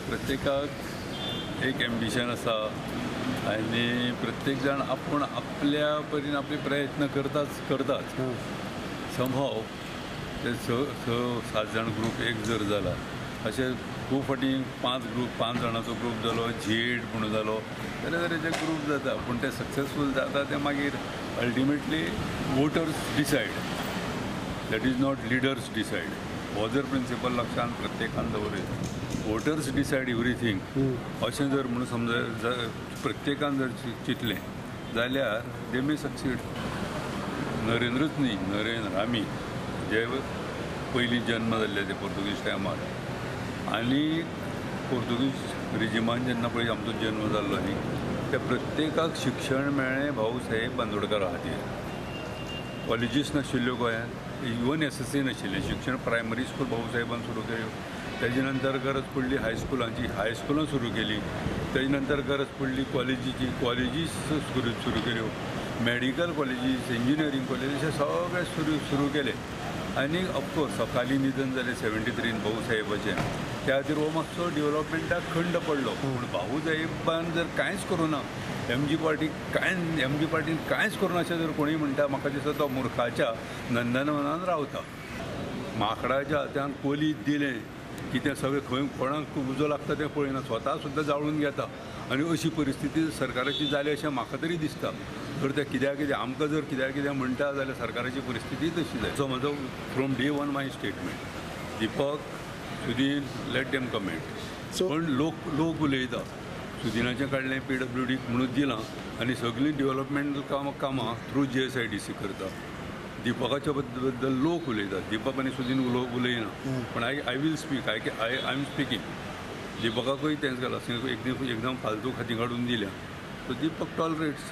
प्रत्येकाक एक एम्बिशन आसा आनी प्रत्येक जाण आपूण आपल्या परीन आपले प्रयत्न करताच करताच. समहाव ते स स सात जाण ग्रूप एक जर जाला, अशे खूब फावटी 5 ग्रूप, 5 जाणांचो ग्रूप जालो, G8 म्हणून जालो, तरेतरेचे ग्रूप जाता. पूण ते सक्सेसफूल जाता ते मागीर ultimately voters decide, that is not leaders decide. हो जर प्रिंसिपल लक्षांत प्रत्येकान दवरीत, वोटर्स डिसायड एवरीथींग अशें जर म्हणून समज प्रत्येकान जर चिंतलें जाल्यार दे मे सक्सीड. नरेंद्रूच न्ही, नरेंद्र आमी जे पयलीं जन्म जाल्ले ते पोर्तुगीज टायमार आनी पोर्तुगीज रिजिमान जेन्ना पळय आमचो जन्म जाल्लो न्ही, त्या प्रत्येकाक शिक्षण मेळ्ळें भाऊसाहेब बांदोडकारा खातीर. कॉलेजीस नाशिल्ल्यो गोंयांत, इवन SSC नाशिल्लें. शिक्षण प्रायमरी स्कूल भाऊसाहेबान सुरू केल्यो, तेजे नंतर गरज पडली हायस्कुलांची, हायस्कुलां सुरू केली, तेजे नंतर गरज पडली कॉलेजीची, कॉलेजीस सुरू केल्यो, मेडिकल कॉलेजीस, इंजिनियरींग कॉलेजीस, हे सगळे सुरू केले. आनी ऑफकोर्स अकाली निधन जालें 73 भाऊसाहेबाचें, त्या खातीर हो मातसो डेवलपमेंटाक खंड पडलो. पूण भाऊसाहेबान जर कांयच करूं ना, एमजी पार्टी कांय, एमजी पार्टीन कांयच करूं ना अशें जर कोणूय म्हणटा, म्हाका दिसता तो मुर्खाच्या नंदनवनान रावता. माकडाच्या हातान कोलीत दिलें की तें सगळें खंय कोणाक उजो लागता तें पळयना, स्वता सुद्दां जाळून घेता. आनी अशी परिस्थिती सरकाराची जाली अशें म्हाका तरी दिसता. जर ते कित्याक कितें आमकां जर कित्याक कितें म्हणटा जाल्यार सरकाराची परिस्थिती तशी जाय. सो म्हजो from day one my statement, Deepak, Sudin, let them comment. पण लोक उलयता. सुदिनाचें काडलें PWD म्हणून दिलां आनी सगळीं डेवलपमेंट कामां थ्रू GSIDC करता. दीपकाच्या बद्दल लोक उलयतात, दीपक आनी सुदीन उलयना, पण I will speak, I I am speaking. दीपकाकूय तेंच घालां, एकदम फालतू खातीं काडून दिल्या, सो दीपक टॉलरेट्स.